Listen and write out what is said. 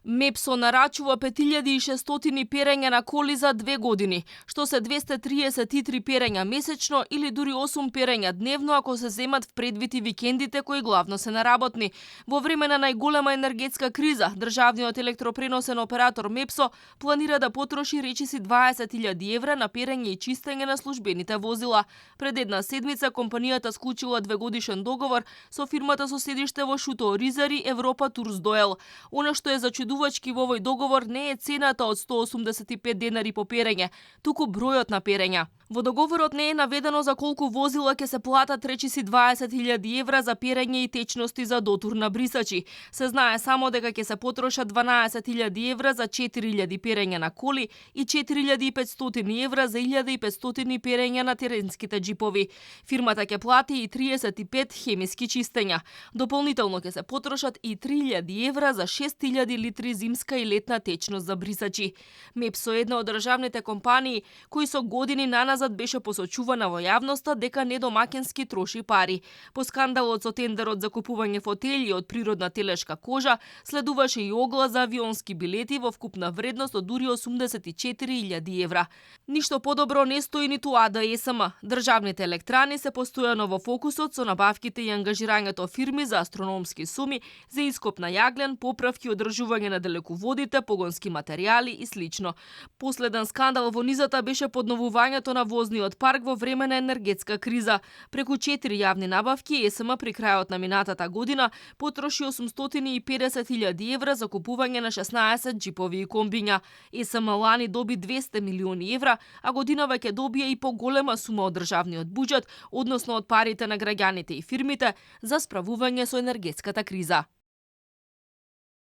Мепсо нарачува 5600 перења на коли за 2 години, што се 233 перења месечно или дури 8 перења дневно ако се земат в предвид и викендите кои главно се наработни. Во време на најголема енергетска криза, државниот електропреносен оператор Мепсо планира да потроши речиси 20.000 евра на перење и чистење на службените возила. Пред една седмица компанијата склучила 2-годишен договор со фирмата со седиште во Шуто Оризари Европа Турс Доел. Она што е зачудувачки во овој договор не е цената од 185 денари по перење, туку бројот на перења. Во договорот не е наведено за колку возила ќе се платат речиси 20.000 евра за перење и течности за дотур на брисачи. Се знае само дека ќе се потрошат 12.000 евра за 4.000 перења на коли и 4.500 евра за 1.500 перења на теренските джипови. Фирмата ќе плати и 35 хемиски чистења. Дополнително ќе се потрошат и 3.000 евра за 6.000 литри зимска и летна течност за брисачи. Мепсо е една од државните компании кои со години наназад беше посочувана во јавноста дека недомакински троши пари. По скандалот со тендерот за купување фотели од природна телешка кожа, следуваше и оглас за авионски билети во вкупна вредност од дури 84.000 евра. Ништо подобро не стои ниту АДСМ. Државните електрани се постојано во фокусот со набавките и ангажирањето фирми за астрономски суми за ископ на јаглен, поправки, одржување на далеководите, погонски материјали и слично. Последен скандал во низата беше подновувањето на возниот парк во време на енергетска криза. Преку 4 јавни набавки ЕСМ при крајот на минатата година потроши 850.000 евра за купување на 16 джипови и комбиња. ЕСМ лани доби 200 милиони евра, а годинава ќе добие и поголема сума од државниот буџет, односно од парите на граѓаните и фирмите за справување со енергетската криза.